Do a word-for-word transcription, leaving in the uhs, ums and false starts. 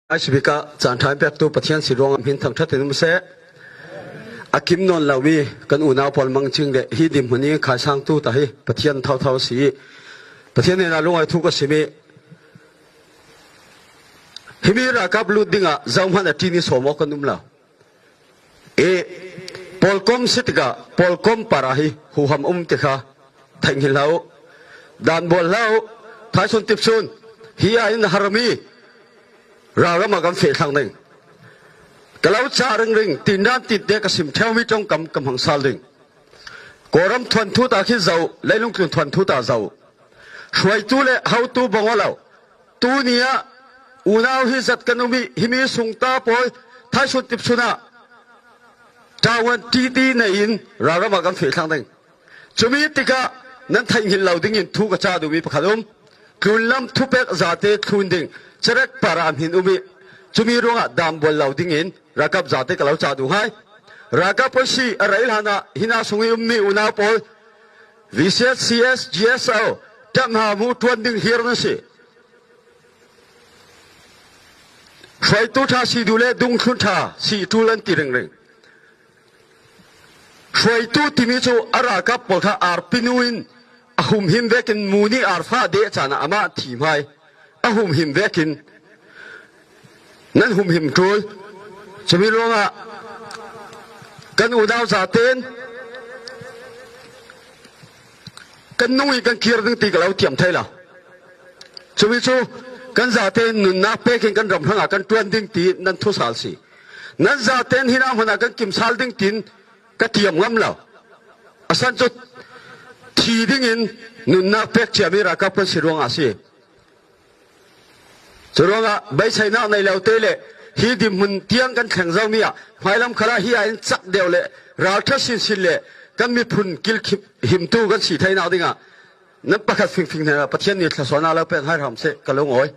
Aisibika caan ṭha in pektu Pathian si ruangah hmin thangṭhat in um seh. A kim nawn lomi kan unau pawl mangcing le hi dinhmun i khaisangtu ta hi Pathian thotho si i Pathian hnenah lungawi thu ka sim i himi ralkap lut dingah zohman a ṭin i sawm aw kan um lo. I pawlkom si tikah pawlkom parah hi huham um ti kha theih ngil hlah uh. Danbual hlah uh. Thaisun tipsun hi a in harmi ralramah kan feh thlang ding. Ka lo cah ringring tindan tinte ka sim ṭheumi ṭongkam ka hmang sal ding. Kawlram thuanthu ta khi zoh, leilungtlun thuanthu ta zoh. Hruaitu le hotu bang aw lo. Tuni ah unau hi zat kan um i himi sungta pawi thaisun tipsun ah ṭawngan ṭiṭi nei in ralramah kan feh thlang ding. Cumi tikah nan theih ngil lo dingin thu ka cah duhmi pakhat um. Tlunlam thupek zate thlun ding Cerek parah hmin um i cumi ruangah danbual lo dingin ralkap zate ka lo cah duh ngai. Ralkap puisi a rei hlanah hina sung i ummi unau pawl V C S, C S, G S O ṭap hna mu ṭuan ding hiar nan si. Hruaitu ṭha si duh le dungthlun ṭha si ṭul an ti ringring. Hruaitu timi cu a ralkap pawl kha arpinu in a humhim vekin mu nih arfa deh caan ah amah thi hmai. A humhim vekin nan humhim ṭul. Cumi ruangah kan unau zaten kan nung i kan kir ding ti ka lo tiam thei lo. Cumi cu kan zaten nunnak pekin kan ram hrangah kan ṭuan ding ti nan thusal si. Nan zaten hina hmanah kan kimsal ding tin ka tiam ngam lo. A san cu thi dingin nunnak pek ciami ralkap kan si ruangah a si. Curuangah beiseinak nei lo te le hi dinhmun tiang kan thleng zomi ah hmailam khalah hi ah in cak deuh le ralṭha sinsin le kan miphun kilhimtu kan si theinak dingah nan pakhat fingfing hnenah Pathian nih thluasuahnak lo pek hai hram seh ka lungawi.